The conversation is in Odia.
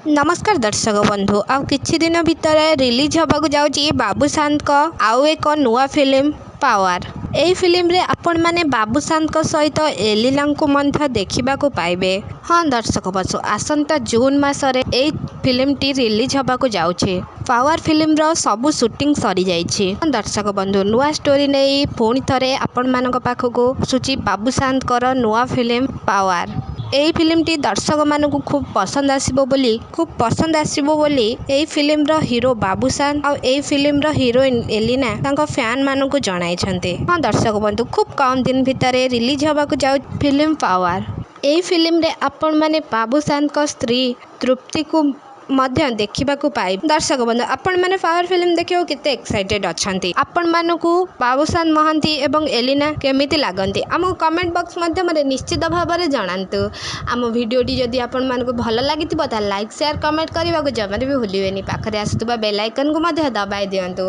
ନମସ୍କାର ଦର୍ଶକ ବନ୍ଧୁ, ଆଉ କିଛି ଦିନ ଭିତରେ ରିଲିଜ୍ ହେବାକୁ ଯାଉଛି ବାବୁସାନଙ୍କ ଆଉ ଏକ ନୂଆ ଫିଲ୍ମ ପାୱାର। ଏହି ଫିଲ୍ମରେ ଆପଣମାନେ ବାବୁସାନଙ୍କ ସହିତ ଏଲିନାଙ୍କୁ ମଧ୍ୟ ଦେଖିବାକୁ ପାଇବେ। ହଁ ଦର୍ଶକ ବନ୍ଧୁ, ଆସନ୍ତା ଜୁନ୍ ମାସରେ ଏହି ଫିଲ୍ମଟି ରିଲିଜ୍ ହେବାକୁ ଯାଉଛି। ପାୱାର ଫିଲ୍ମର ସବୁ ସୁଟିଂ ସରିଯାଇଛି। ହଁ ଦର୍ଶକ ବନ୍ଧୁ, ନୂଆ ଷ୍ଟୋରି ନେଇ ପୁଣି ଥରେ ଆପଣମାନଙ୍କ ପାଖକୁ ଆସୁଛି ବାବୁସାନଙ୍କର ନୂଆ ଫିଲ୍ମ ପାୱାର। ଏହି ଫିଲ୍ମଟି ଦର୍ଶକମାନଙ୍କୁ ଖୁବ୍ ପସନ୍ଦ ଆସିବ ବୋଲି ଖୁବ୍ ପସନ୍ଦ ଆସିବ ବୋଲି ଏହି ଫିଲ୍ମର ହିରୋ ବାବୁସାନ ଆଉ ଏହି ଫିଲ୍ମର ହିରୋଇନ୍ ଏଲିନା ତାଙ୍କ ଫ୍ୟାନ୍ମାନଙ୍କୁ ଜଣାଇଛନ୍ତି। ହଁ ଦର୍ଶକ ବନ୍ଧୁ, ଖୁବ୍ କମ୍ ଦିନ ଭିତରେ ରିଲିଜ୍ ହେବାକୁ ଯାଉଛି ଫିଲ୍ମ ପାୱାର। ଏହି ଫିଲ୍ମରେ ଆପଣମାନେ ବାବୁସାନଙ୍କ ସ୍ତ୍ରୀ ତୃପ୍ତିକୁ ମଧ୍ୟ ଦେଖିବାକୁ ପାଇବେ। ଦର୍ଶକ ବନ୍ଧୁ, ଆପଣମାନେ ପାୱାର ଫିଲ୍ମ ଦେଖିବାକୁ କେତେ ଏକ୍ସାଇଟେଡ୍ ଅଛନ୍ତି? ଆପଣମାନଙ୍କୁ ବାବୁସାନ ମହାନ୍ତି ଏବଂ ଏଲିନା କେମିତି ଲାଗନ୍ତି, ଆମକୁ କମେଣ୍ଟ ବକ୍ସ ମାଧ୍ୟମରେ ନିଶ୍ଚିତ ଭାବରେ ଜଣାନ୍ତୁ। ଆମ ଭିଡ଼ିଓଟି ଯଦି ଆପଣମାନଙ୍କୁ ଭଲ ଲାଗିଥିବ, ତାହେଲେ ଲାଇକ୍, ସେୟାର, କମେଣ୍ଟ କରିବାକୁ ଜମାରୁ ବି ଭୁଲିବେନି। ପାଖରେ ଆସୁଥିବା ବେଲ୍ ଆଇକନ୍କୁ ମଧ୍ୟ ଦବାଇ ଦିଅନ୍ତୁ।